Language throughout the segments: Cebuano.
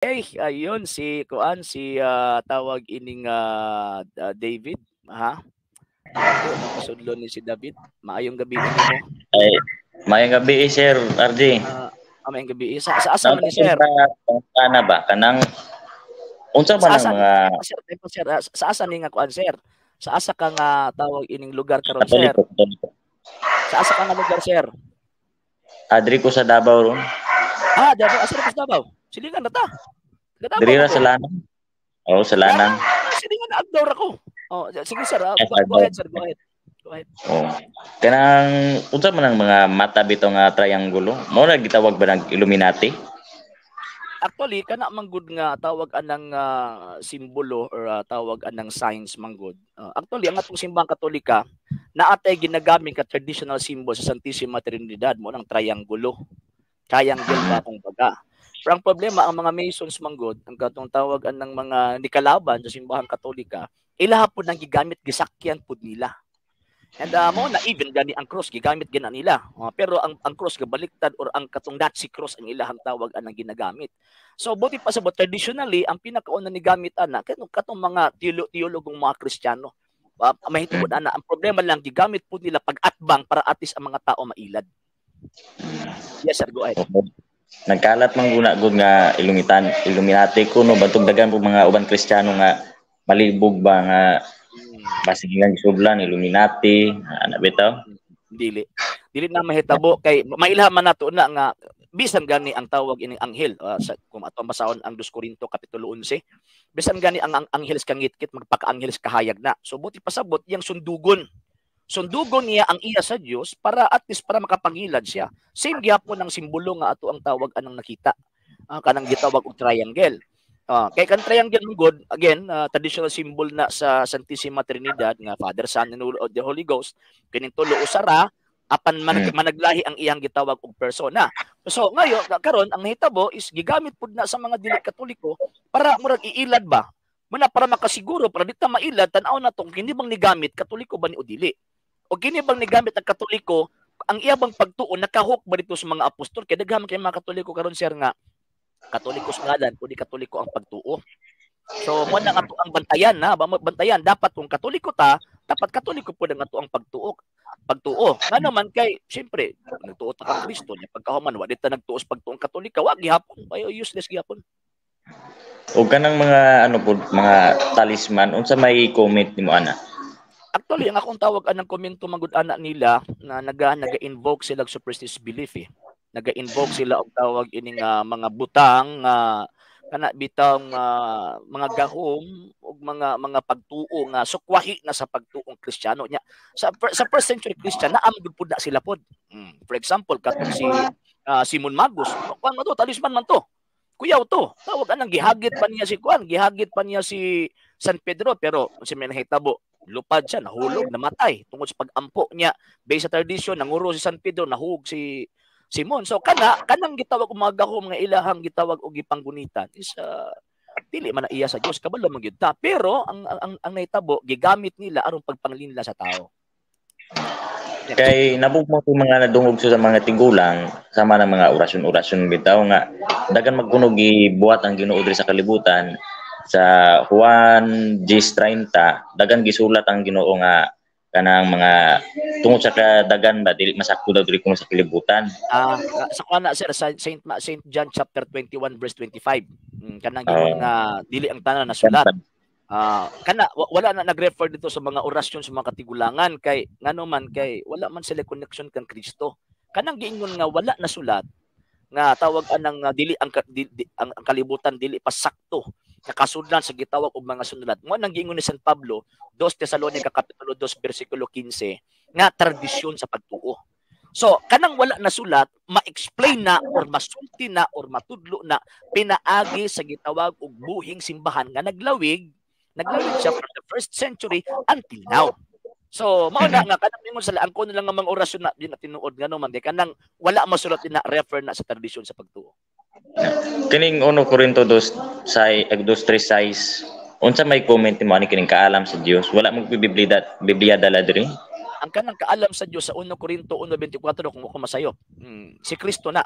Eh, ayun si kuan, si tawag ining David, ha? Ako nang pasudlo ni si David. Maayong gabi nimo. Ay, maayong gabi, Sir RJ. Maayong gabi. Sa asa man ni, sir? Ana ba kanang unsa man ang mga Sir, sir, sa asa ni nga kuan, sir? Sa asa ka nga tawag ining lugar karon, sir? Sa asa ka nga lugar, sir? Adri ko sa Davao ron. Ah, Davao. Asa ka sa Davao? Silingan na ta. Diri ra sa Lanang. Oh, sa Lanang. Ah, silingan na Agdor ako. Oh, sige, sir. Go ahead, sir, go ahead. Go ahead. Oh. Kanang unsa man ang mga mata bitaw nga triangulo? Mao na gitawag ba ng Illuminati? Actually, kana man gud nga tawag anang simbolo or tawag anang signs man gud. Actually, ang atong Simbahang Katolika naa tay ginagamit ka traditional symbol sa Santissima Trinidad mo nang triangulo. Triangle ba kung baga. Pero ang problema, ang mga Masons manggod, ang katong tawag anang mga nikalaban sa Simbahang Katolika, ilaha pud nang gigamit, gisakyan pud nila. And mo na even gani ang cross gigamit gina nila. Pero ang cross gabaliktad or ang katong Nazi cross ang ilahang tawag anang ginagamit. So buti pa sa traditionally ang pinakauna ni gamit ana katong katong mga teologong mga Kristiyano. Mahitungod ana, ang problema lang, gigamit pud nila pag-atbang para at least ang mga tao mailad. Yes, sir, go ahead. Nagkalat man guna gud nga Illuminati ko no, bantog dagan po mga uban Kristiyano nga malibog ba nga basig lang gisudlan Illuminati ana bitaw. Dili. Dili na mahitabo kay mailha man nato na nga bisan gani ang tawag ining anghel, sa, kung atong basahon ang 2 Korinto kapitulo 11, bisan gani ang anghel sa kangitngit magpakaanghel sa kahayag na. So buti pasabot yang sundugon. Sundugon niya ang iya sa Dios para at least para makapangilad siya. Same gyapon ang simbolo nga ato ang tawag anang nakita. Kanang gitawag og triangle. Kay kan triangle man gud, again, traditional symbol na sa Santissima Trinidad nga Father, Son, and the Holy Ghost, kining tulo usara apan managlahi ang iyang gitawag og persona. So ngayon karon ang nahitabo is gigamit pud na sa mga dili Katoliko para murag iilad ba. Muna para makasiguro para di ta mailad, tan-aw na tong kini bang nigamit, Katoliko ba ni o dili. O kini bang nigamit ang Katoliko, ang iya bang pagtuo nakahook ba dito sa mga apostol? Kay daghan kay mga Katoliko karon, sir, nga Katoliko sa ngalan kundi Katoliko ang pagtuo. So mo na nga ang bantayan na, bantayan dapat kung Katoliko ta, dapat Katoliko pud ang ato ang pagtuo. Pagtuo. Ngano man kay siyempre nagtuo ta kang Kristo nya pagkahuman wa di ta nagtuo sa pagtuong Katoliko, wa gihapon, ay useless gihapon. O kanang mga ano pud mga talisman, unsa may comment nimo ana? Actually, ang akong tawag anang komento magud ana nila na naga-invoke sila og superstitious belief eh. Naga-invoke sila og tawag ining mga butang kana bitang mga gahom ug mga pagtuo nga sukwahi na sa pagtuong Kristiyano nya. Sa first century Christian naa man gud pud na sila pod. For example, katong si Simon Magus, kuan man to, talisman man to. Kuyaw to. Tawag anang gihagit pa niya si kuan, gihagit pa niya si San Pedro, pero si may nahitabo, lupad siya, nahulog, namatay tungod sa pag-ampo niya. Based sa tradisyon, nanguro si San Pedro, nahug si Simon. So kana kanang gitawag og mga gahom nga ilahang gitawag og gipanggunitan is dili man na iya sa Dios, kabalo man gyud ta. Pero ang nahitabo, gigamit nila aron pagpanglinla sa tao. Kay nabugmo ko mga nadungog sa mga tigulang sama ng mga orasyon-orasyon bitaw nga dagan magkuno gibuhat ang Ginoo diri sa kalibutan. Sa Juan 10:30 dagan gisulat ang Ginoo nga kanang mga tungod sa kadagan ba dili masakto daw diri kuno sa kalibutan. Sa kuan na, sir, sa Saint John chapter 21 verse 25. Kanang gingon nga dili ang tanan nasulat. Kana wala na nag-refer dito sa mga orasyon sa mga katigulangan kay ngano man kay wala man sila connection kang Kristo. Kanang giingon nga wala nasulat nga tawag anang dili ang, di, di, ang kalibutan dili pa sakto nakasudlan sa gitawag og mga sunulat. Mo nang giingon ni San Pablo, 2 Tesalonica kapitulo 2 bersikulo 15 nga tradisyon sa pagtuo. So kanang wala nasulat, ma-explain na or masulti na or matudlo na pinaagi sa gitawag og buhing simbahan nga naglawig siya from the first century until now. So mao na nga kanang ingon sila ang kuno lang nga mga orasyon na di na tinuod, ngano man di kanang wala masulat din na refer na sa tradisyon sa pagtuo. Kining 1 Corinto 2 say 2:3 unsa may comment nimo ani kining kaalam sa Dios? Wala mo Biblia Biblia dala diri? Ang kanang kaalam sa Dios sa 1 Corinto 1:24, kung ako masayop. Si Kristo na.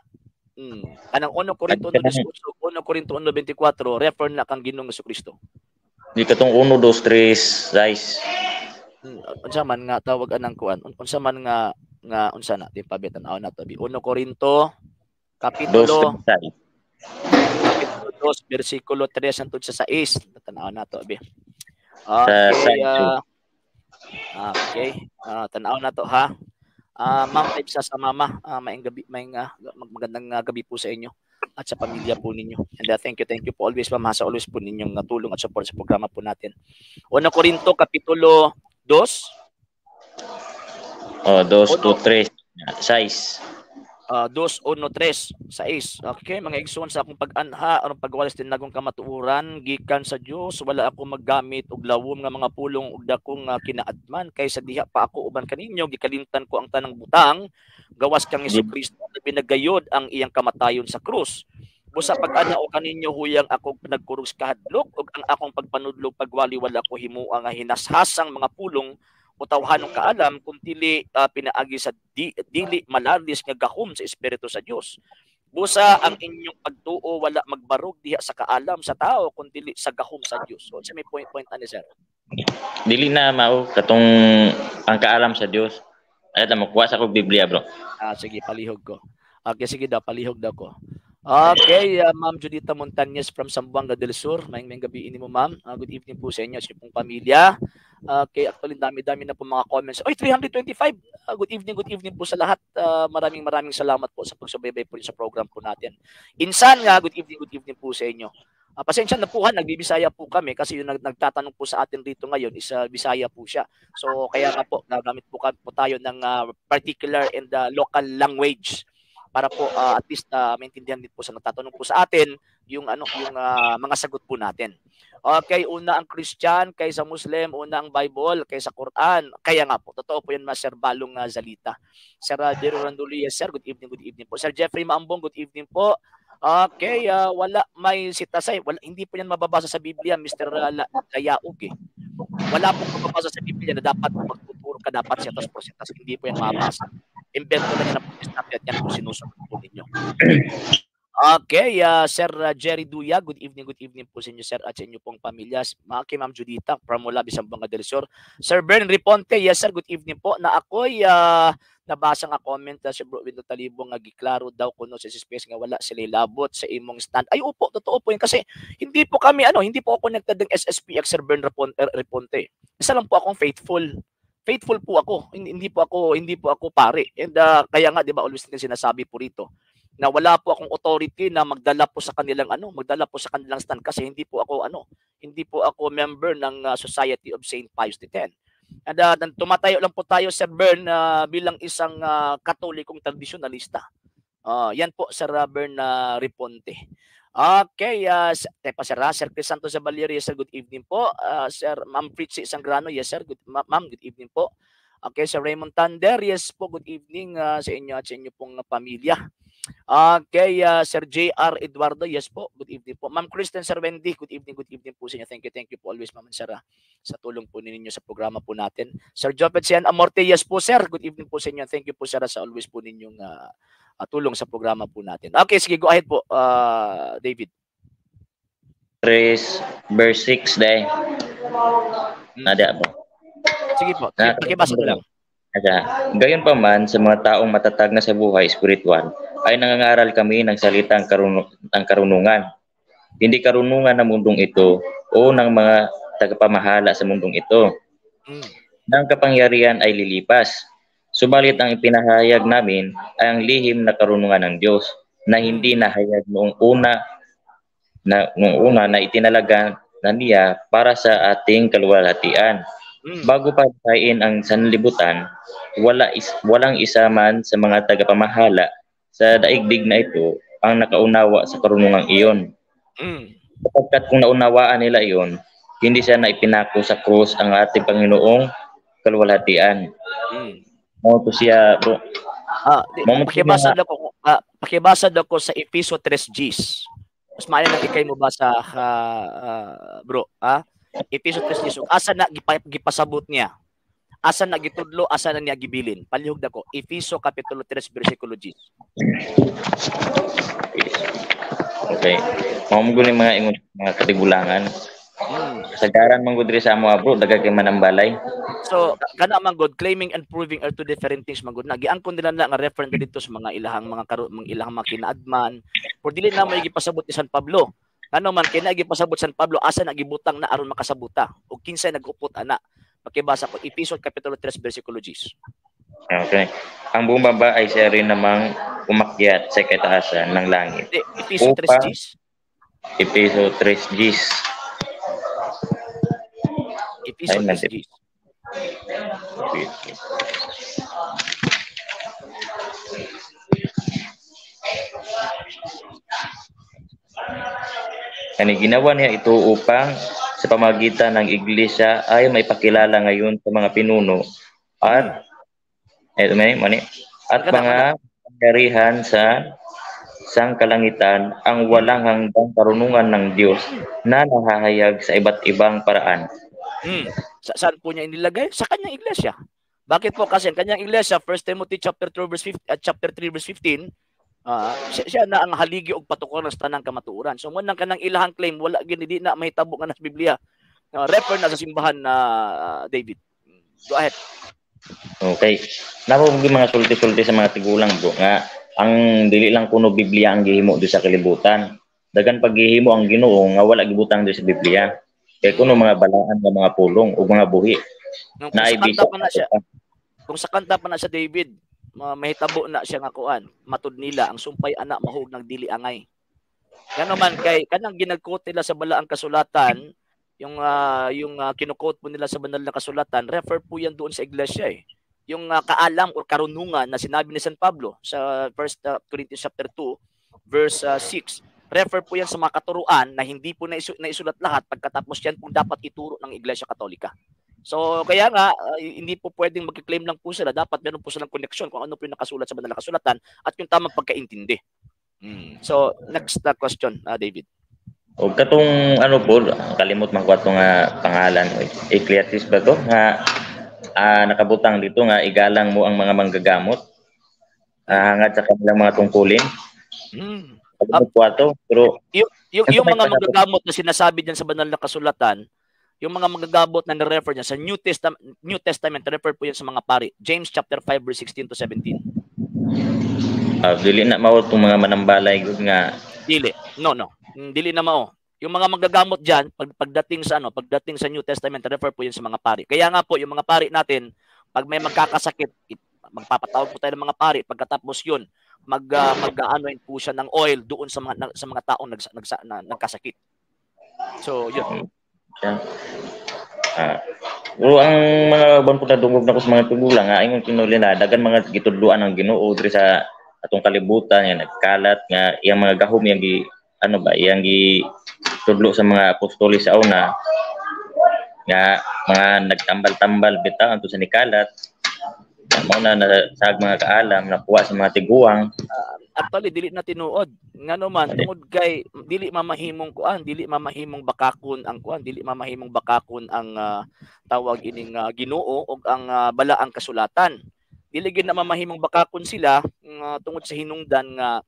Kanang 1 Corinto 1:18, 1 Corinto 1:24, refer na kang Ginoong Kristo. Di katong 1 2 3 6. Unsa man nga tawag anang kuan? Unsa man nga nga unsa na di pa tan-aw na to bi 1 Corinto kapitulo 2 bersikulo 3 hangtod sa 6, tan-aw na to bi. Okay, okay. Tan-aw na to ha. Ma'am Type sa mama, maayong gabi, maayong magandang gabi po sa inyo at sa pamilya po ninyo. And thank you po always, ma'am, sa always po ninyong tulong at support sa programa po natin. 1 Corinto kapitulo 2. Oh, 2 2 3 6. 2 1 3 6. Okay, mga igsoon, sa akong pag-anha aron pagwalis tinagong kamatuoran gikan sa Dios, wala ako maggamit og lawom nga mga pulong ug dakong kinaadman kay sa diha pa ako uban kaninyo gikalimtan ko ang tanang butang gawas kang Hesukristo na binagayod ang iyang kamatayon sa krus. Busa pag-ana o kaninyo huyang ako nagkurog sa kahadlok ug ang akong pagpanudlo pagwali wala ko himua nga hinashasang mga pulong o tawhanong kaalam kung dili pinaagi sa dili malalis nga gahom sa Espiritu sa Dios. Busa ang inyong pagtuo wala magbarog diha sa kaalam sa tao kung dili sa gahom sa Dios. So sa may point ani, sir. Dili na mao katong ang kaalam sa Dios. Ay tamo kuha sa kog Biblia, bro. Sige, palihog ko. Okay, sige daw, palihog daw ko. Okay, Ma'am Judita Montañez from Zamboanga del Sur. Maayong gabi ini mo, ma'am. Good evening po sa inyo, sa inyong pong pamilya. Okay, actually dami-dami na po mga comments. Oy, 325. Good evening po sa lahat. Maraming maraming salamat po sa pagsubaybay po sa program po natin. Insan nga, good evening po sa inyo. Pasensya na po ha, nagbibisaya po kami kasi yung nagtatanong po sa atin dito ngayon is Bisaya po siya. So kaya nga po, gagamit po tayo ng particular and local language para po at least maintindihan din po sa nagtatanong po sa atin yung ano yung mga sagot po natin. Okay, una ang Christian kaysa Muslim, una ang Bible kaysa Quran. Kaya nga po, totoo po yan, Sir Balong Zalita. Sir Jero Randuli, yes sir, good evening po. Sir Jeffrey Maambong, good evening po. Okay, wala may sitasay, wala, hindi po yan mababasa sa Biblia, Mr. Layaog eh. Wala pong mababasa sa Biblia na dapat magtuturo ka dapat siya tapos porsitas, hindi po yan mababasa. Invento lang yan ang protestante at yan po sinusunod po ninyo. Okay, Sir Jerry Duya, good evening po sa inyo, sir, at sa inyo pong pamilya. Okay, Ma'am Judita from mula Zamboanga del Sur. Sir Bern Riponte, yes sir, good evening po. Na ako'y nabasa nga comment si Bro Window Talibo nga giklaro daw kuno sa space nga wala sila labot sa imong stand. Ay opo, totoo po yun kasi hindi po kami ano, hindi po ako connected ng SSPX, Sir Bern Riponte. Isa lang po akong faithful. Faithful po ako. Hindi po ako pare. And kaya nga 'di ba always din sinasabi po rito na wala po akong authority na magdala po sa kanilang ano, magdala po sa kanilang stand kasi hindi po ako ano, hindi po ako member ng Society of Saint Pius X. And tumatayo lang po tayo, Sir Bern, bilang isang Katolikong tradisyonalista. Yan po, Sir Bern Riponte. Okay, tepa sir, Sir Crisanto Zabalier, yes sir, good evening po. Sir Ma'am Fritzy Sangrano, yes sir, good ma'am, good evening po. Okay, Sir Raymond Thunder, yes po, good evening sa inyo at sa inyo pong pamilya. Okay, Sir J.R. Eduardo, yes po, good evening po. Ma'am Kristen, Sir Wendy, good evening po sa inyo. Thank you po always, Ma'am and Sir, sa tulong po ninyo sa programa po natin. Sir Jopet Sian Amorte, yes po sir, good evening po sa inyo. Thank you po sir sa always po ninyong tulong sa programa po natin. Okay, sige, go ahead po, David. 3 verse 6 day. Nada po. Sige po, pakibasa ko lang. Gayon pa man, sa mga taong matatag na sa buhay espiritual, ay nangangaral kami ng salitang ng karunungan. Hindi karunungan ng mundong ito o ng mga tagapamahala sa mundong ito. Nang kapangyarihan ay lilipas. Subalit ang ipinahayag namin ay ang lihim na karunungan ng Diyos na hindi nahayag noong una na itinalaga na niya para sa ating kaluwalhatian. Bago pa tayin ang sanlibutan, walang isa man sa mga tagapamahala sa daigdig na ito ang nakaunawa sa karunungang iyon. Sapagkat kung naunawaan nila iyon, hindi siya na ipinako sa krus ang ating Panginoong kaluwalhatian. Mo to siya, bro. Pakibasa daw ko sa Efeso 3:10. Mas maayo nang ikay mo basa, bro, ah? Efeso 3:10. Asa na gipasabot niya? Asa na gitudlo, asa na niya gibilin? Palihog dako. Efeso kapitulo 3 bersikulo 10. Okay. Mao mo gud mga ingon mga katigulangan. Kasagaran man gud diri sa amo bro, daghan kay manambalay. So kana man gud, claiming and proving are two different things man gud na. Giangkon nila na nga reference dito sa mga ilahang mga mga ilahang mga kinaadman. Pero dili na may gipasabot ni San Pablo. Ano man kay gipasabot San Pablo, asa na gibutang na aron makasabuta ug kinsay nagupot ana? Pakibasa ko Efeso kapitulo 3 bersikulo 10. Okay. Ang bumaba ay siya rin namang umakyat sa kataasan ng langit. Efeso 3:10. Efeso 3:10. Efeso 3:10. Ani ginawa niya ito upang sa pamagitan ng iglesia ay may pakilala ngayon sa mga pinuno at at mga pangyarihan sa sangkalangitan ang walang hanggang karunungan ng Diyos na nahahayag sa iba't ibang paraan. Saan po niya inilagay? Sa kanyang iglesia. Bakit po? Kasi ang kanyang iglesia, 1 Timothy chapter 3 verse 15, chapter 3 verse 15, siya na ang haligi og patukoran sa tanang kamatuoran. So mo nang kanang ilahang claim, wala gini, di na mahitabo nga sa Biblia. Refer na sa simbahan na David. Go ahead. Okay. Namo mga sulti-sulti sa mga tigulang bro nga ang dili lang kuno Biblia ang gihimo do sa kalibutan. Dagan paghihimo ang Ginoo nga wala gibutang do sa Biblia. Kay kuno mga balaan nga mga pulong ug mga buhi. Na kanta pa na siya. Kung sa kanta pa na siya David, mahitabo na siya nga kuan, matud nila ang sumpay anak mahug ng dili angay. Ngano man kay kanang ginagquote nila sa balaang kasulatan, yung kinuquote po nila sa banal na kasulatan, refer po yan doon sa iglesia eh. Yung kaalam or karunungan na sinabi ni San Pablo sa 1 Corinthians chapter 2 verse 6. Refer po yan sa mga katuruan na hindi po naisulat lahat, pagkatapos yan po dapat ituro ng Iglesia Katolika. So kaya nga hindi po pwedeng mag-claim lang po sila, dapat meron po silang connection kung ano po yung nakasulat sa banal na kasulatan at yung tamang pagkaintindi. So next question, David. O katong ano po, kalimot man ko atong pangalan, Ecclesiastes ba to nga nakabutang dito nga igalang mo ang mga manggagamot hangad sa kanilang mga tungkulin. Ato, pero yung mga manggagamot na sinasabi diyan sa banal na kasulatan, yung mga manggagamot na ni-refer niya sa New Testament, refer po yan sa mga pari. James chapter 5 verse 16 to 17. Dili na mao itong mga manambalay gud nga. Dili. No. Dili na mao. Yung mga manggagamot diyan, pagdating sa ano, pagdating sa New Testament, refer po yan sa mga pari. Kaya nga po yung mga pari natin, pag may magkakasakit, magpapatawag po tayo ng mga pari, pagkatapos yun, mag-anoint po siya ng oil doon sa mga taong nagkasakit. So, yun. Pero ang mga ban po nadungog na ko sa mga tigulang, ingon kinuli na dagan mga gitudloan ng Ginoo diri sa atong kalibutan nga nagkalat nga iyang mga gahom iyang gi ano ba iyang gitudlo sa mga apostoles sa una nga mga nagtambal-tambal bitaw anto sa nikalat. Mao na sa mga kaalam nakuha sa mga tiguang. Actually dili na tinuod ngano man tungod kay dili mamahimong kuan, dili mamahimong bakakon ang kuan, dili mamahimong bakakon ang tawag ining Ginoo og ang balaang kasulatan. Dili gid na mamahimong bakakon sila tungod sa hinungdan nga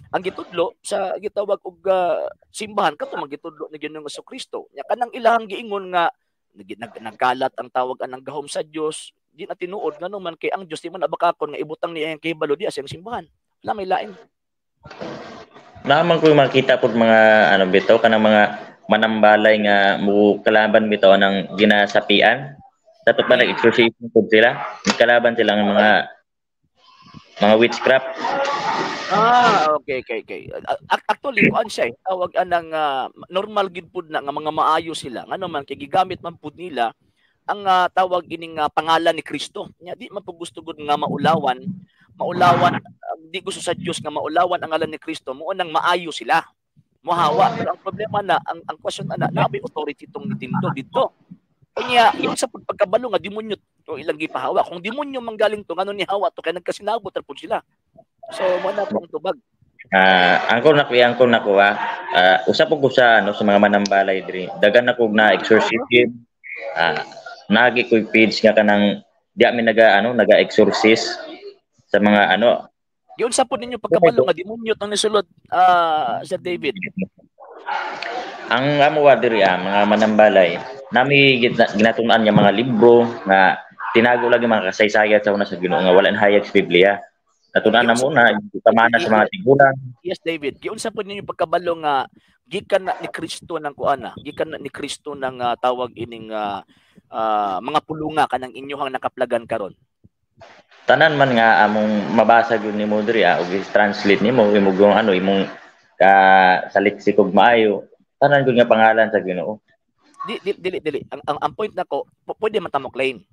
ang gitudlo sa gitawag og simbahan kadto man gitudlo ni Ginoong Kristo. Nya kanang ilahang giingon nga nagkalat ang tawag anang gahom sa Dios, di na tinuod ngano man kay ang Dios di man abakakon nga ibutang niya ang kahibalo di sa simbahan. Wala may lain. Naman ko makita pud mga ano bitaw kanang mga manambalay nga mo kalaban bitaw ang ginasapian. Dapat ba nag-exorcism pud sila? Kalaban sila ng mga witchcraft. Okay. Actually kuan siya tawag anang normal gid pud na nga mga maayo sila. Ngano man kay gigamit man pud nila ang tawag ining pangalan ni Kristo. Nya di man pud gusto gud nga maulawan, di gusto sa Dios nga maulawan ang ngalan ni Kristo, mao nang maayo sila. Mohawa, pero ang problema na ang question ana, nabi authority tong nitindo didto. Unya, yung sa pagkabalo nga demonyo to ilang gipahawa. Kung demonyo manggaling to, ngano ni hawa to kay nagkasinabot ra pud sila. So mo na po ang tubag. Angkor na ko usap ko sa ano sa mga manambalay diri. Dagan ako na exorcism. Nagi ko'y page nga kanang Di ami naga ano, naga-exorcist sa mga ano. Giunsa po ninyo pagkabalo nga demonyo tong nisulod, Sir David? Ang amo diri mga manambalay, nami ginatun-an nga mga libro nga tinago lagi mga kasaysayan sa una sa Ginoo nga wala nahayag sa Biblia. Natunan na muna pamana sa mga tigulang. Yes, David. Giunsa po ninyo pagkabalo nga gikan na ni Kristo ng kuana, gikan na ni Kristo ng tawag ining mga pulunga kanang inyohang nakaplagan karon? Tanan man nga among mabasa gyud nimo diri og translate nimo imong ano imong ka saliksik og maayo. Tanan gyud nga pangalan sa Ginoo. Dili dili. Ang point nako, pwede man ta mo claim.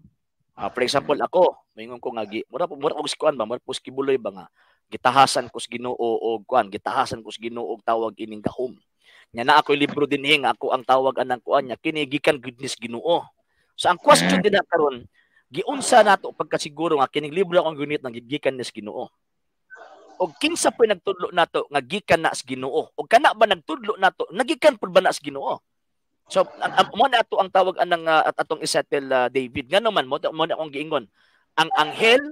For example, ako, moingon ko nga mura og kuan ba, mura po kibuloy ba nga gitahasan ko sa Ginoo og kuan, gitahasan ko sa Ginoo og tawag ining gahom. Nya na ako'y libro dinhi nga ako ang tawag anang kuan nya kini gikan goodness Ginoo. So ang question din na karon, giunsa nato pagkasiguro nga kining libro akong gunit nang gikan ni Ginoo? Og kinsa po'y nagtudlo nato nga gikan na sa Ginoo? Og kana ba nagtudlo nato nagikan pud ba na sa Ginoo? So mo na ato ang tawag anang at atong isettle, David. Ngano man mo na akong giingon, ang anghel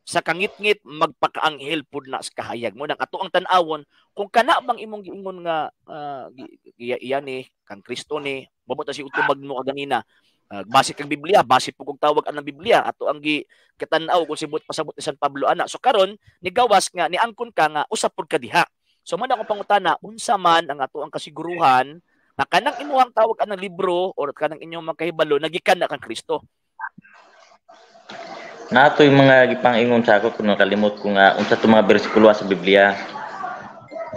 sa kangitngit magpakaanghel pud na sa kahayag. Mo nang ato ang tan-awon kung kana bang imong giingon nga iya ni kang Kristo ni mabot si utubag mo kaganina. Base kang Biblia, base po kung tawag anang Biblia ato ang gi kitan-aw kung sibot pasabot ni San Pablo ana. So karon nigawas nga niangkon ka nga usap pud ka diha. So man akong pangutana, unsa man ang ato ang kasiguruhan na kanang imuhang tawag anang libro or kanang inyong makahibalo nagikan na kang Kristo? Nato yung mga gipang-ingon sa ako kung nakalimot ko nga unsa to mga bersikulo sa Biblia.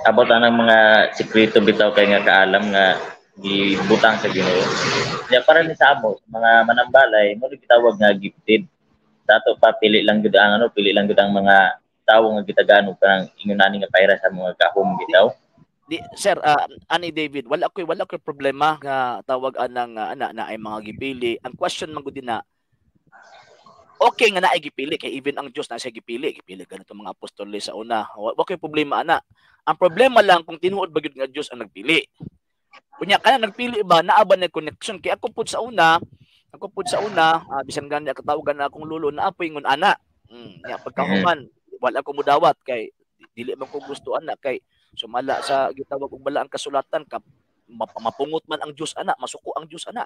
About anang mga sekreto bitaw kay nga kaalam nga gibutang sa Ginoo. Nya para ni sa amo mga manambalay mo gitawag nga gifted. Sa ato pa pili lang gud ang ano, pili lang gud ang mga tawo nga gitagaan og kanang ingon ani nga paira sa mga gahom bitaw. Di, sir, ani David, wala koy problema nga tawag anang ana na ay mga gipili. Ang question man gud na, okay nga naay gipili kay even ang Dios na siya gipili, gipili ganito mga apostoles sa una. Wa koy problema ana. Ang problema lang kung tinuod ba gyud nga Dios ang nagpili. Kunya kana nagpili ba naa ba na connection kay ako pud sa una, bisan gani katawagan na akong lulo na apoy ingon ana. Nya pagkahuman wala ko mudawat kay dili man ko gusto ana kay sumala sa gitawag og bala ang kasulatan ka mapungot man ang Dios ana, masuko ang Dios ana.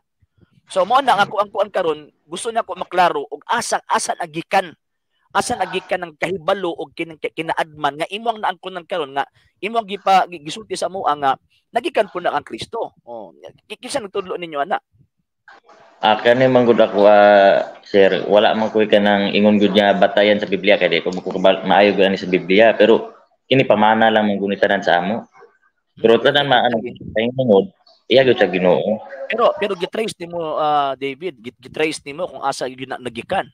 So mo na ako ang kuan karon, gusto na ko maklaro og asa agikan. Asa agikan ang kahibalo og kinaadman nga imo ang naangkonan karon nga imo ang gisulti sa amo nga nagikan po na ang Kristo. Oh, kinsa nagtudlo ninyo ana? Kani man gud ako sir, wala man koy kanang ingon gud nga batayan sa Biblia kay di ko maayo gud ani sa Biblia, pero kini pamana lang mong gunitanan sa amo. Pero tanan maano pahingod iya gyud sa Ginoo. Pero gitrace nimo David, gitrace nimo kung asa gyud nagikan.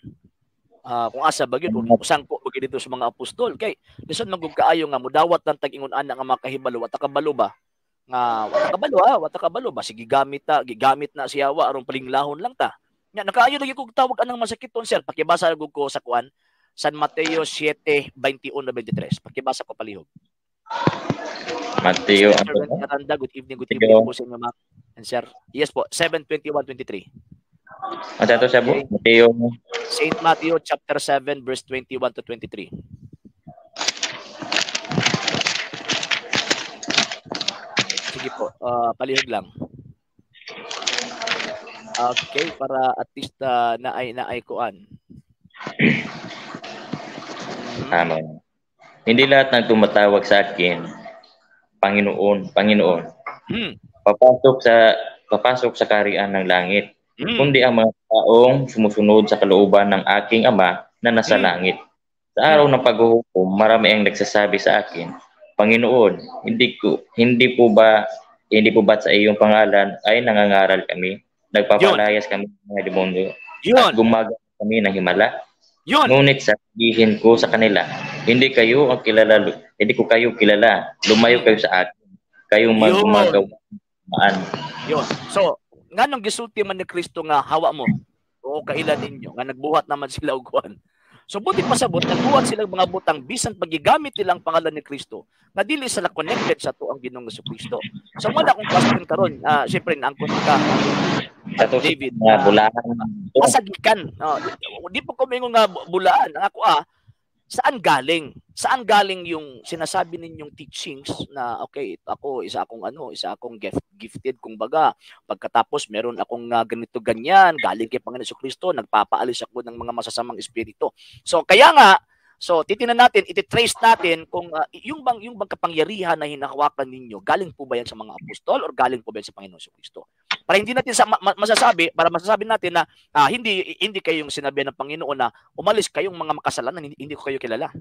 Kung asa ba gyud sangko ba gyud dito sa mga apostol kay lisod man gud kaayo nga mudawat lang tag ingon ana nga makahibalo, wa ta kabalo ba? Nga wa ta kabalo wa ta kabalo ba sige gigamit ta, gigamit na siya wa aron palinglahon lang ta. Nya nakaayo lagi kog tawag anang masakiton sir, pakibasa gud ko sa kuan San Mateo 7:21-23. Pakibasa ko palihog. Mateo. Aranda, good evening po sa inyo, ma'am. And sir, yes po, 7:21-23. Ano ito siya po? Mateo. Saint Matthew chapter 7 verse 21 to 23. Sige po, palihog lang. Okay, para at least naay kuan. Tama. Hindi lahat ng tumatawag sa akin, Panginoon, Panginoon, papasok sa kaharian ng langit, kundi ang mga taong sumusunod sa kalooban ng aking Ama na nasa langit. Sa araw ng paghuhukom, marami ang nagsasabi sa akin, Panginoon, hindi po ba sa iyong pangalan ay nangangaral kami, nagpapalayas kami ng mga demonyo, at gumagawa kami ng himala? Yun. Ngunit sabihin ko sa kanila, hindi ko kayo kilala. Lumayo kayo sa akin. Kayong gumagawa maan. Yun. So, nganong gisulti man ni Kristo nga hawa mo o kailan ninyo nga nagbuhat naman sila og kuan. So buti pasabot nagbuhat sila mga butang bisan paggigamit nila ang pangalan ni Kristo nga dili sila connected sa tuang Ginoong Kristo. So mo na akong question karon, siyempre naangkon ka Kato David, mga bulaan. Asa gikan? No, di po ko mingon nga bulaan. Ang ako saan galing? Saan galing yung sinasabi ninyong teachings na okay, ako isa akong ano, isa akong gifted kung baga. Pagkatapos meron akong ganito ganyan, galing kay Panginoon Kristo, nagpapaalis ako ng mga masasamang espiritu. So kaya nga, so titingnan natin, iti-trace natin kung yung bang kapangyarihan na hinahawakan ninyo, galing po ba yan sa mga apostol or galing po ba yan sa Panginoon Kristo? Para hindi natin masasabi, para masasabi natin na hindi hindi kayong sinabi ng Panginoon na umalis kayong mga makasalanan, hindi ko kayo kilala.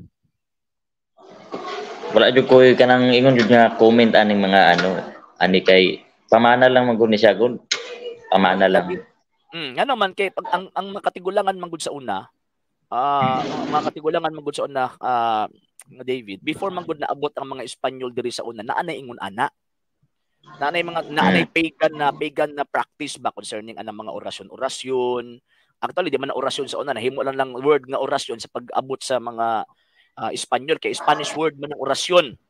Wala jud ko kanang ingon jud nga comment aning mga ano ani kay pamana lang man gud ni siya gud. Pamana lang. Ano man kay pag ang makatigulangan man gud sa una, mga katigulangan man gud sa una, David, before man gud naabot ang mga Espanyol diri sa una, naa na ingon ana. Naanay mga naanay pagan na practice ba concerning anang mga orasyon-orasyon. Actually, di man na orasyon sa una, nahimo lang lang word nga orasyon sa pag-abot sa mga Espanyol kay Spanish word man ang orasyon.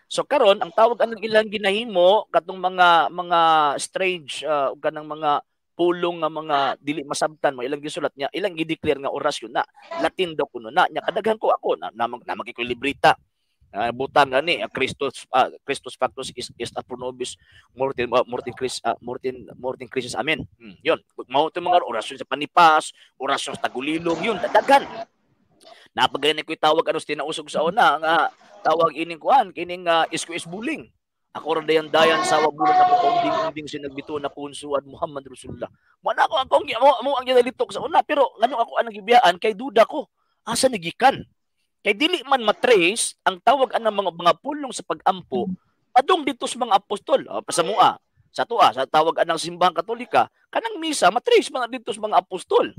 So karon ang tawag anong ilang ginahimo katong mga strange ug kanang mga pulong nga mga dili masabtan mo ilang gisulat niya, ilang gi-declare nga orasyon na Latin daw kuno na nya. Kadaghan ko ako na na, na librita butang gani Christus Christus factus is a pro nobis mortem mortem Chris mortem mortem Christus amen. Yun mao to mga orasyon sa panipas, orasyon sa tagulilong, yun daghan. Napagani ko tawag ano tinausog sa una nga tawag ining kuan kining isko is buling. Ako ra dayan dayan sawa bulan ako kaunding-unding sinagbito na kunsuad Muhammad Rasulullah. Mo na ako ang kong mo ang ginalitok sa una, pero ngano ako ang gibiyaan kay duda ko asa nagikan. Kay dili man matrace ang tawag anang mga pulong sa pag-ampo padung dito sa mga apostol. O, sa mua, sa tuwa, sa tawag anang Simbahang Katolika, kanang misa matrace man dito sa mga apostol.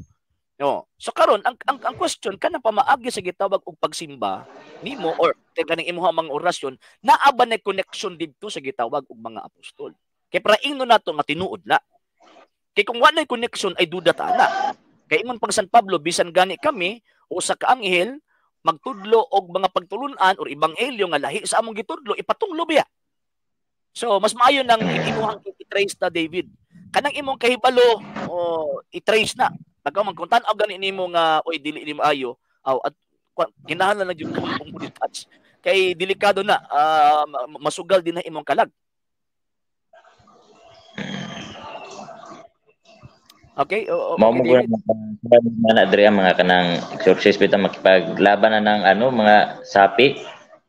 No. So karon ang question, kanang pamaagi sa gitawag og pagsimba nimo or kaning imuha mga orasyon, naa ba na connection didto sa gitawag og mga apostol? Kay para ingno nato nga tinuod na. Kay kung wala connection ay duda ta na. Kay ingon pang San Pablo, bisan gani kami o sa kaanghel magtudlo og mga pagtulun-an or ebanghelyo nga lahi sa among gitudlo, ipatunglo biya. So mas maayo nang imuhang i-trace na, David. Kanang imong kahibalo o i-trace na. Pagka man kung tan-aw gani nimo nga oy dili nimo ayo, aw at kinahanglan lang jud ka mo detach kay delikado na, masugal din na imong kalag. Okay, o, Mao mo gud na diri ang mga kanang exorcist bitaw makipaglaban na ng ano mga sapi.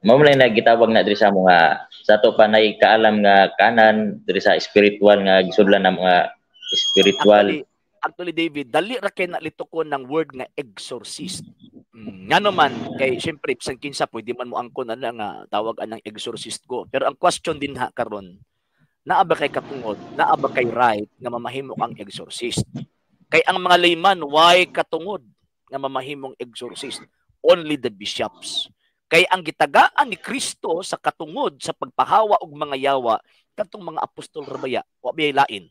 Mao man lang nagitawag na diri sa mga sa ato pa nay kaalam nga kanan diri sa spiritual nga gisudlan ng mga spiritual. Actually, David, dali ra kay nalitokon ng word nga exorcist. Ngano man kay syempre bisan kinsa pwede man mo angkon ana nga tawag anang exorcist ko. Pero ang question din ha karon, naa ba kay katungod, naa ba kay right nga mamahimo kang exorcist? Kay ang mga layman why katungod nga mamahimong exorcist? Only the bishops. Kay ang gitagaan ni Kristo sa katungod sa pagpahawa og mga yawa kadtong mga apostol ra baya, wa biyay lain.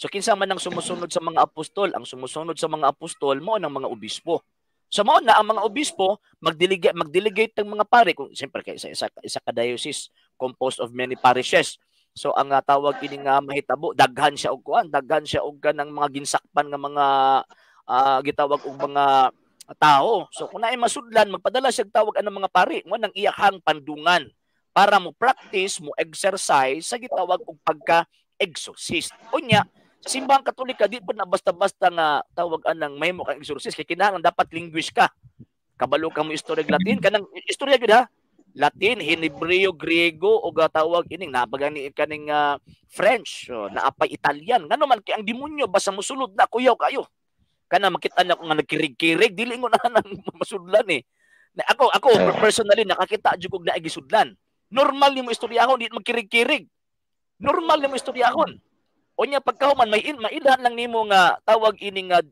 So kinsa man ang sumusunod sa mga apostol? Ang sumusunod sa mga apostol mao ng mga obispo. So mao na ang mga obispo magdelegate ng mga pare kung siyempre kay isa ka diocese composed of many parishes. So ang tawag ini nga mahitabo, daghan siya og kuan, daghan siya og kanang mga ginsakpan nga mga gitawag og mga tao. So kung naay masudlan, magpadala siya og tawag anang mga pari, mo nang iyahang pandungan para mo practice, mo exercise sa gitawag og pagka exorcist. Unya, sa Simbahang Katolika di po na basta-basta nga tawag anang mahimo kang exorcist kay kinahanglan dapat linguist ka. Kabalo ka mo istorya Latin, kanang istorya gyud ha. Latin, Hebreo, Griego o tawag ining napagani kaning French, so, naapay Italian. Ngano man kay ang demonyo basta mosulod na kuyaw kayo. Kana makita na ko nga nagkirig-kirig dili mo na nang masudlan eh. Na, ako personally nakakita jud kog naay gisudlan. Normal nimo istoryahon, di magkirig-kirig. Normal nimo istoryahon. Unya pagkahuman may mailhan lang nimo nga tawag ini nga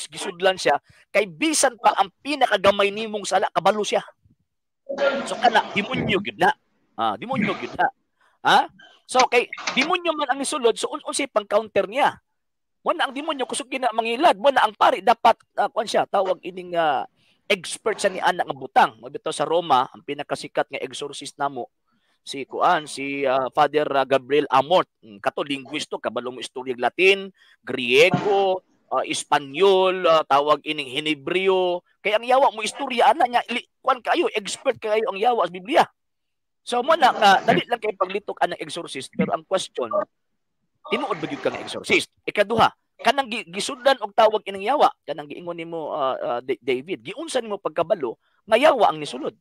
gisudlan siya kay bisan pa ang pinakagamay nimong sala kabalo siya. So kana demonyo gyud na. Demonyo gyud na. Ha? So kay demonyo man ang isulod, so unsay pang-counter niya? Mo na ang demonyo kusog gina mangilad, mo na ang pari dapat kuan siya tawag ining expert siya ni anak nga butang. Mabitaw sa Roma ang pinakasikat nga exorcist namo Si kuan, si Father Gabriel Amort, kato linguisto, kabalo mo istorya Latin, Griego, Espanyol, tawag ining Henebreo. Kay ang yawa mo istorya ana niya, kuan kayo, expert kayo ang yawa sa Biblia. So mo na nga dali lang kay paglitok anang exorcist, pero ang question, tinuod ba gyud kang exorcist? Ikaduha, kanang gisudlan og tawag ining yawa, kanang giingon nimo, David, giunsa nimo pagkabalo nga yawa ang nisulod?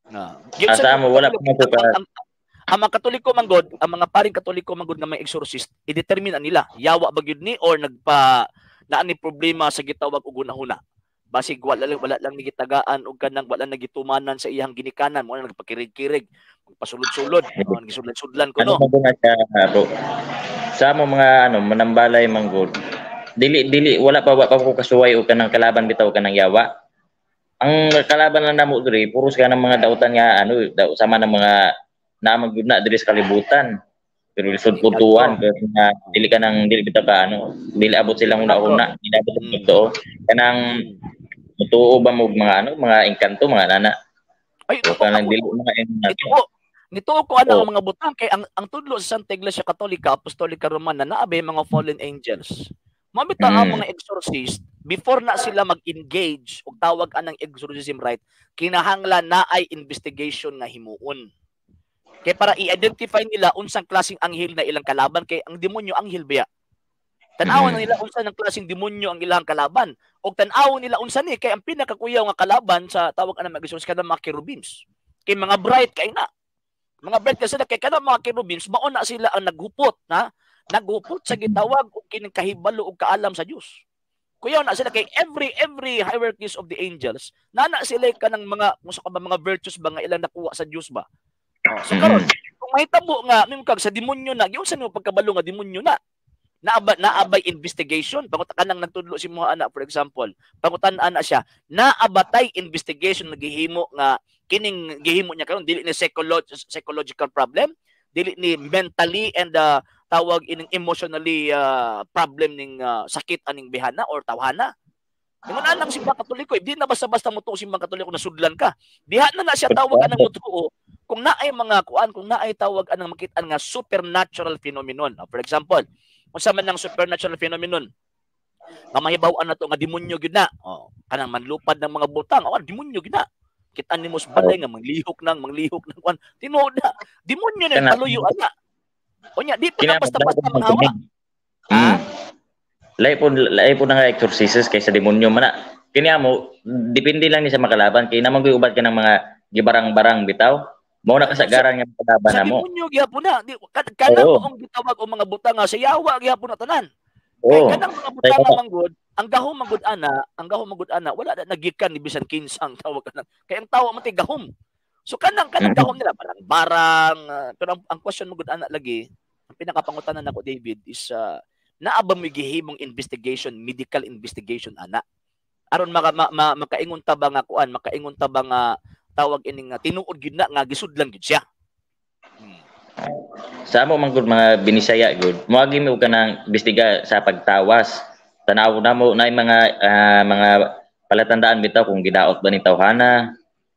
Na. Giunsa mo wala pa mo ka ang mga Katoliko manggod, ang mga paring Katoliko manggod nga may exorcist, i-determine nila yawa ba gyud ni or nagpa naa ni problema sa gitawag og hunahuna. Basig wala lang ni gitagaan og kanang wala nagitumanan sa iyang ginikanan mo na nagpakirig-kirig, magpasulod-sulod, oh, gisudlan-sudlan ko no. Ano na siya, bro? Sa mo mga ano manambalay manggod. Dili dili wala pa ko kasuway og kanang kalaban bitaw kanang yawa. Ang kalaban lang namo diri puros ka ng mga dautan nga ano daw, sama ng mga naa gyud na diri sa kalibutan. Pero lisod kutuan pero nga dili ka nang dili bitaw ka ano, dili abot silang una-una, dili abot mm. totoo. Kanang mutuo ba mo mga ano, mga engkanto, mga nana? Ay, o kanang dili mga engkanto. Nituo ko ana ang mga butang kay ang tudlo sa Santa Iglesia Katolika Apostolika Romana naa ba mga fallen angels. Mao bitaw ang mga exorcist, before na sila mag-engage og tawag anang exorcism rite, kinahanglan na ay investigation nga himuon. Kay para i-identify nila unsang klaseng anghel na ilang kalaban, kay ang demonyo anghel biya. Tan-awon na nila unsa ng klaseng demonyo ang ilang kalaban. Og tan-awon nila unsa ni, kay ang pinakakuyaw nga kalaban sa tawag anang mag-exorcist kanang mga cherubims. Kay mga bright kay na. Mga bright kasi na kay kanang mga cherubims mao na sila ang naghupot na naghupot sa gitawag og kining kahibalo og kaalam sa Dios. Kuyaw na sila kay every hierarchies of the angels nana sila kanang mga musa ka ba mga virtues ba nga ilang nakuha sa Dios ba. Oh, so karon kung mahitabo nga mimkag sa demonyo na, giunsa nimo pagkabalo nga demonyo na? Naabay investigation panguta kanang nagtudlo si mga anak, for example, pangutan ana siya, naabatay investigation nga gihimo nga kining gihimo niya karon dili ni psychological problem, dili ni mentally and tawag ining emotionally problem ning sakit aning bihana or tawhana. Ingon anang simbang Katoliko, di na basta-basta mo tuo simbang Katoliko na sudlan ka. Diha na na siya tawag anang mutuo kung naay mga kuan, kung naay tawag anang makit-an nga supernatural phenomenon. For example, unsa man ang supernatural phenomenon nga mahibaw-an nato nga demonyo gyud na. Oh, kanang manlupad ng mga butang, oh, demonyo gyud na. Kita nimo sa balay nga manglihok ng kuan. Tinuod na, demonyo na paluyo ana. Unya di pa na basta-basta manghawa. Ha? Lahi po na nga exorcises kaysa demonyo man na. Kini amo, depende lang ni sa makalaban kay naman koy uban ka ng mga gibarang-barang bitaw. Mao na kasagaran nga makalaban Sa namo. demonyo gyapon na. Di, kanang maong gitawag og mga butang nga sa yawa gyapon na tanan. Kay kanang mga butang nga manggod, ang gahom manggod ana, ang gahom manggod ana, wala na nagikan ni bisan kinsang tawag kanang. Kay ang tawo man tay gahom. So kanang gahom nila barang-barang, pero ang question manggod ana lagi, ang pinakapangutanan nako, David, is naa ba may gihimong investigation, medical investigation ana? Aron makaingon ta ba nga kuan, makaingon ta ba nga tawag ining tinuod gyud na nga gisudlan gyud siya. Sa amo man gud mga Binisaya gud, moagi mi og kanang imbestiga sa pagtawas. Tanaw namo na mga mga palatandaan bitaw kung gidaot ba ni tawhana.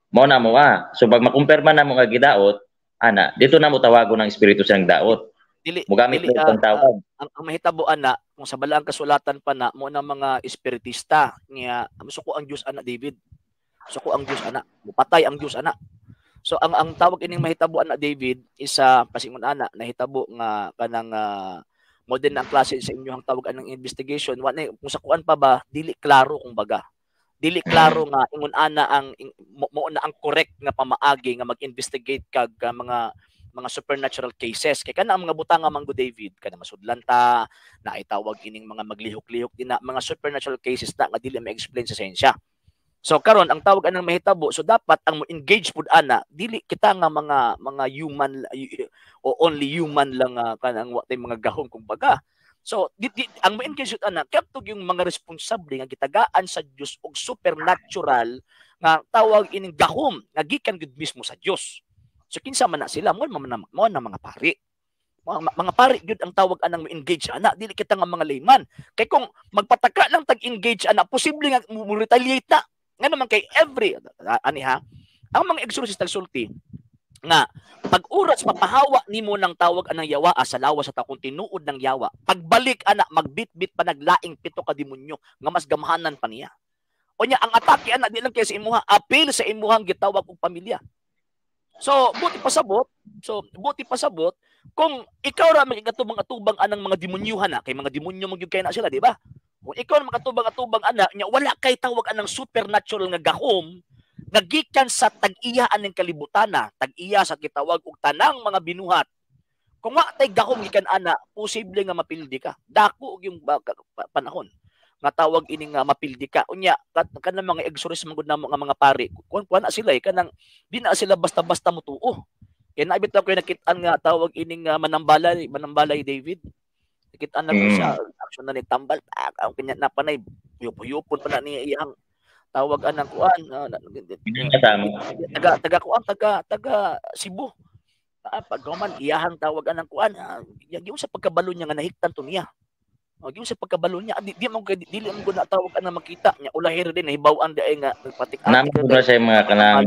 Mao na mo ah. So pag makumpirma namo nga gidaot, ana, dito na mo tawagon ang espiritu sa daot. Dili Mogamit dili mo ang tawag. Ang mahitabo ana kung sa balaang kasulatan pa na mo na mga espiritista nga musuko ang Dios ana, David. Suko ang Dios ana, mupatay ang Dios ana. So ang tawag ining mahitabo ana, David, is pasingon ana nahitabo nga kanang modern ang klase sa inyong tawag anang investigation, wa na kung sa kuan pa ba dili klaro, kung baga dili klaro nga ingon ana ang mo na ang correct nga pamaagi nga mag-investigate kag mga supernatural cases, kay kana ang mga butanga man gud, David, kana masudlan ta na itawag ining mga maglihok-lihok din na mga supernatural cases na nga dili ma-explain sa siyensya. So karon ang tawag anang mahitabo, so dapat ang mo-engage pud ana dili kita nga mga human o only human lang, kanang wa tay mga gahom kumbaga. So di, ang mo-engage pud ana kaptog yung mga responsable nga gitagaan sa Dios og supernatural nga tawag ining gahom nga gikan gud mismo sa Dios. So kinsa man na sila, mo na mga pari. Mga pari gyud ang tawag anang mo-engage ana, dili kita nga mga layman. Kay kung magpataka lang tag-engage ana, posible nga mo retaliate na. Nga naman kay every ani ha, ang mga exorcist nagsulti, Nga pag oras mapahawa nimo ng tawag anang yawa sa lawas sa kung tinuod ng yawa, pagbalik ana magbitbit pa naglaing pito ka demonyo nga mas gamhanan pa niya. Unya ang atake ana di lang kay sa imuha, apil sa imuhang gitawag og pamilya. So buti pasabot, kung ikaw ra makikatubang atubang anang mga demonyuhan na kay mga demonyo man gyud kay na sila, di ba? Kung ikaw ra makatubang-atubang ana nya wala kay tawag anang supernatural nga gahom nga gikan sa tag-iya aning kalibutana, tag-iya sa gitawag og tanang mga binuhat. Kung wa tay gahom gikan ana, posible nga mapildi ka. Dako og yung panahon nga tawag ini nga mapildi ka. Unya kanang mga exorcist man gud namo nga mga pari, kuan kuan na sila eh, kanang di na sila basta-basta mutuo. Kay naibit lang ko nakit-an nga tawag ining manambalay, manambalay David. Nakit-an na ko siya, action na ni tambal, ang kanya na panay puyop-puyopon pa na niya iyang tawag anang kuan, taga taga kuan, taga taga Cebu. Pag man iyahang tawag anang kuan, yung sa pagkabalo niya nga nahiktan to niya. Yung sa pagkabalo niya, di mo dili mo na tawag anang makita niya, ulahir din nahibaw-an di ay nga nagpatik-atik. Namo na sa mga kanang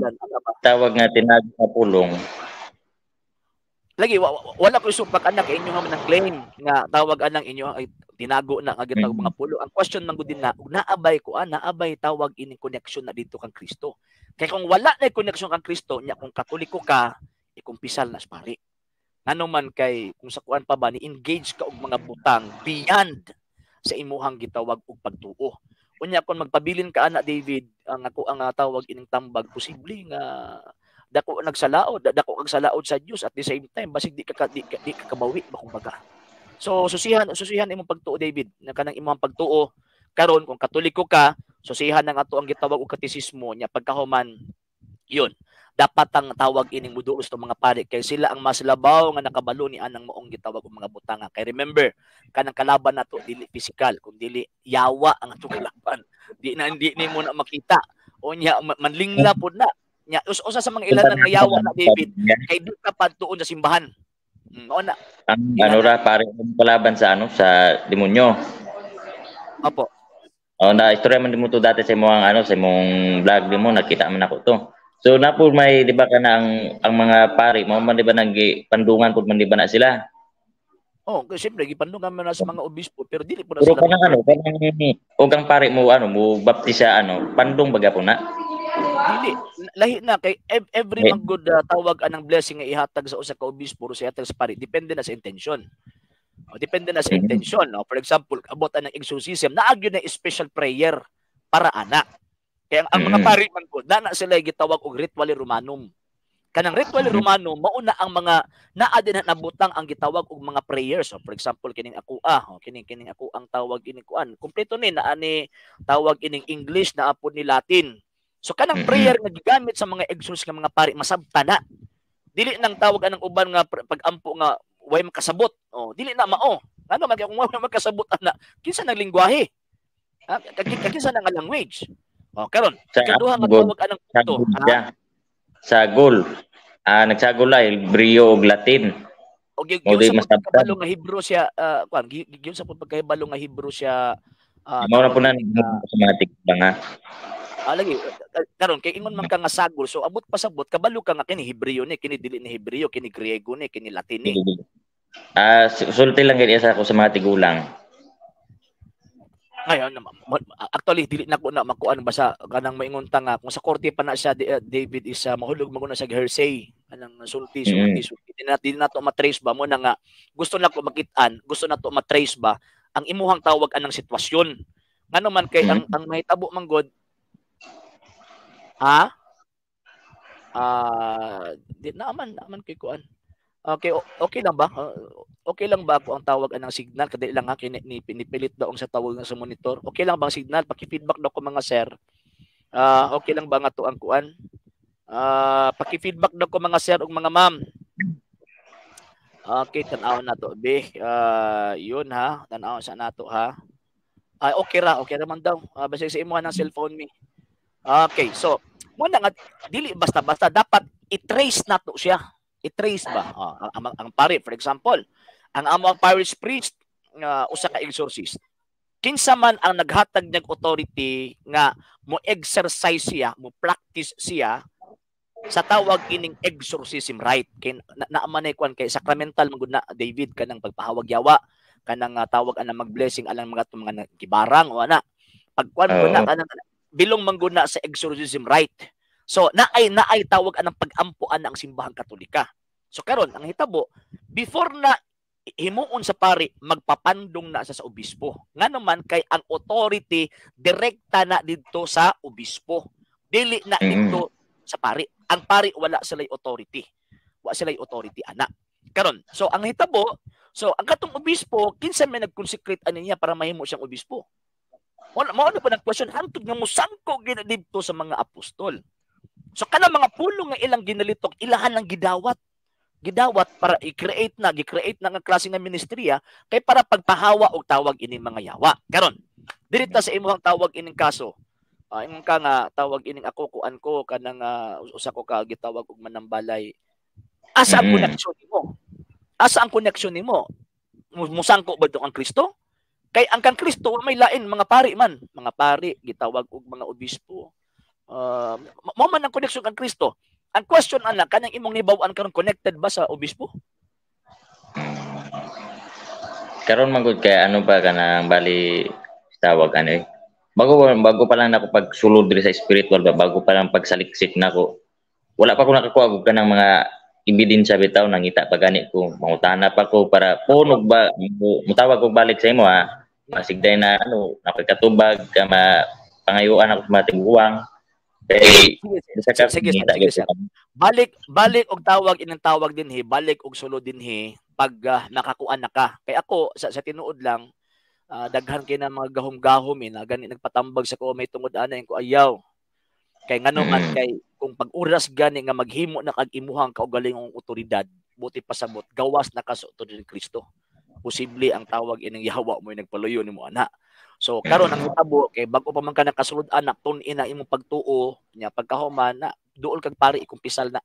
tawag nga tinago nga pulong. Lagi wala ko supak anak inyo nga man ang claim nga tawag anang inyo ay tinago na nga gitawag mga pulo. Ang question man gud din na naabay ko naabay tawag ining connection na dito kang Kristo. Kay kung wala na connection kang Kristo nya, kung Katoliko ka, ikumpisal na sa pari. Ngano man kay kung sa kuan pa ba ni engage ka og mga butang beyond sa imuhang gitawag og pagtuo. Unya kung magpabilin ka ana David, ang ako ang tawag ining tambag, posible nga dako nagsalaod, dako kag salaod sa Dios, at the same time basig di ka kabawi ba kumbaga. So susihan susihan imong pagtuo, David, na kanang imong pagtuo karon kung Katoliko ka, susihan ang ato ang gitawag og katisismo nya. Pagkahuman yun, dapat ang tawag ining mudulos ng mga pari kay sila ang mas labaw nga nakabalo ni anang maong gitawag og mga butanga. Kay remember, kanang kalaban nato dili physical kun dili yawa ang atong kalaban. Di na hindi nimo na makita. Unya manlingla pud na. Nya usa sa mga ilan nga yawa na David kay di ka padtuon sa simbahan. Mao na. Ang ano ra pare kalaban sa ano sa demonyo. Opo. Oh, na istorya man mo to dati sa imong ano sa imong vlog mo, nakita man ako to. So na po may di ba kana ang mga pari mao man di ba nang pandungan pud man di ba na sila? Oh, kasi siyempre gipandungan man na sa mga obispo pero dili po na sila. Pero kanang ano, kanang og ang pari mo ano mo baptisa ano, pandong baga po na. Dili, lahi na kay every man good tawag anang blessing nga ihatag sa usa ka obispo o sa ihatag sa pari, depende na sa intention. O, depende na sa intention, no? For example, abot anang exorcism, naa gyud na special prayer para ana. Kaya ang mga pari man gud, na sila gitawag og rituale Romanum. Kanang rituale Romanum mauna ang mga naa din na nabutang ang gitawag og mga prayers. So, for example, kining ako oh, kining kining ako ang tawag ining kuan. Kompleto ni naa ni tawag ining English, naa pod ni Latin. So kanang prayer nga gigamit sa mga exorcist nga mga pari masabta na. Dili nang tawag anang uban nga pag-ampo nga way makasabot. Oh, dili na mao. Ano man kay kung way makasabot ana, kinsa nang lingwahe? Ha? Kinsa nang language? Oh, karon, ikaduha nga tawag anang punto. Sa goal. Nagsagol la Hebreo ug Latin. Og gyud sa pagkabalo nga Hebrew siya, kuan, gyud sa pagkabalo nga Hebrew siya. Mao na po na sa mga tikbang ha. Lagi karon kay ingon man ka nga sagol, so abot pasabot kabalo ka nga kini Hebreo ni, kini dili ni Hebreo, kini Griego ni, kini Latin ni. Sulti lang gid sa ako sa mga tigulang. Ngayon, actually dili na ko na makuan basta kanang maingon ta nga kung sa korte pa na siya David is mahulog man na sa hearsay kanang sulti sulti sulti. Di na to matrace ba mo na nga gusto na ko makit-an, gusto na to matrace ba ang imuhang tawag anang sitwasyon. Ngano man kay ang mahitabo man god. Ha? Di naaman naaman kay kuan. Okay, okay lang ba? Okay lang ba ako ang tawag anang signal? Kadali lang ha, pinipilit daw sa tawag nga sa monitor. Okay lang ba ang signal? Paki-feedback daw ko mga sir. Okay lang ba nga to ang kuan? Paki-feedback daw ko mga sir ug mga ma'am. Okay, tan-aw na to, be. Yun ha, tan-aw sa nato ha. Ay, okay ra man daw. Basta sa imo ng cellphone mi. Okay, so mo na nga dili basta-basta dapat i-trace nato siya. I-trace ba? Ang pare, for example, ang amo ang parish priest nga usa ka exorcist. Kinsa man ang naghatag niyang authority nga mo exercise siya, mo practice siya Sa tawag ining exorcism rite kay na, man kwan kay sacramental man gud na, David, kanang pagpahawag yawa, kanang tawag anang mag-blessing alang mga itong mga gibarang o ana pagkuan mo na kanang bilong man gud na sa exorcism rite. So naay naay tawag anang pag-ampuan ang Simbahang Katolika. So karon ang hitabo, before na himuon sa pari, magpapandong na sa obispo. Ngano man kay ang authority direkta na didto sa obispo, dili na didto sa pari. Ang pari, wala sila authority. Wa sila authority ana. Karon, so ang hitabo, so ang katong obispo, kinsa may nag-consecrate ani niya para mahimo siyang obispo? Wala mao na pa nag question hangtod nga musangko gina didto sa mga apostol. So kana mga pulong nga ilang ginalitok, ilahan lang gidawat. Gidawat para i-create na, gi-create na nga klase nga ministriya kay para pagpahawa og tawag ining mga yawa. Karon, diri ta sa imong tawag ining kaso. Ingon ka nga tawag ining ako kuan ko kanang usa ko ka gitawag og manambalay. Asa ang connection nimo? Asa ang connection nimo? Musangko ba ang Kristo? Kay ang kang Kristo may lain, mga pari man, mga pari gitawag og mga obispo. Mo man ang connection kang Kristo. Ang question ana, kanang imong nibaw-an karon, connected ba sa obispo? Karon man gud kay ano pa kanang bali tawag ano eh. Bago bago pa lang nako pagsulod diri sa spiritual ba, bago pa lang pagsaliksik nako. Wala pa ko nakakuha og kanang mga ebidensya bitaw, nangita pa gani ko, mangutana pa ko para punog ba mutawag og balik sa imo ha. Masigday na ano, nakakatubag ka ma pangayuan ako sa mga tiguang. Kay sige, sige, sige, sir. Balik balik og tawag inang tawag dinhi, balik og sulod dinhi pag nakakuan na ka. Kay ako sa tinuod lang, daghan kay na mga gahom-gahom eh, na gani nagpatambag sa ko may tungod ana ko ayaw. Kay ngano man kay kung pag-oras gani nga maghimo na kag imuhang kaugalingong otoridad, buti pasabot gawas na ka sa otoridad ni Kristo. Posible ang tawag ining yawa mo nagpaluyo nimo ana. So karon ang hitabo kay bag-o pa man ka nakasulod anak, tun-in na imong pagtuo nya, pagkahuman na duol kag pari, ikumpisal na.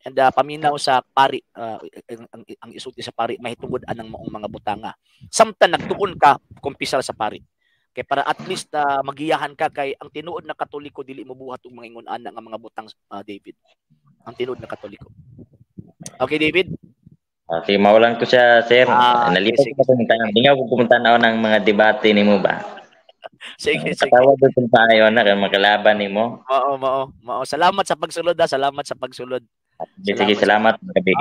And paminaw sa pari, ang isulti sa pari mahitungod anang maong mga butanga. Samtang nagtuon ka, kumpisal sa pari. Kay para at least magiyahan ka, kay ang tinuod na Katoliko dili mo buhat og mga ingon ana nga mga butang, David. Ang tinuod na Katoliko. Okay, David? Okay, maulan ko siya, sir. Nalipad ko pumunta. Hindi nga ko pumunta na ng mga debate nimo ba? Sige, sige. Katawag ko tayo na kay makalaban nimo. Oo, mao. Mao. Salamat sa pagsulod ha. Salamat sa pagsulod. Sige, salamat. Okay.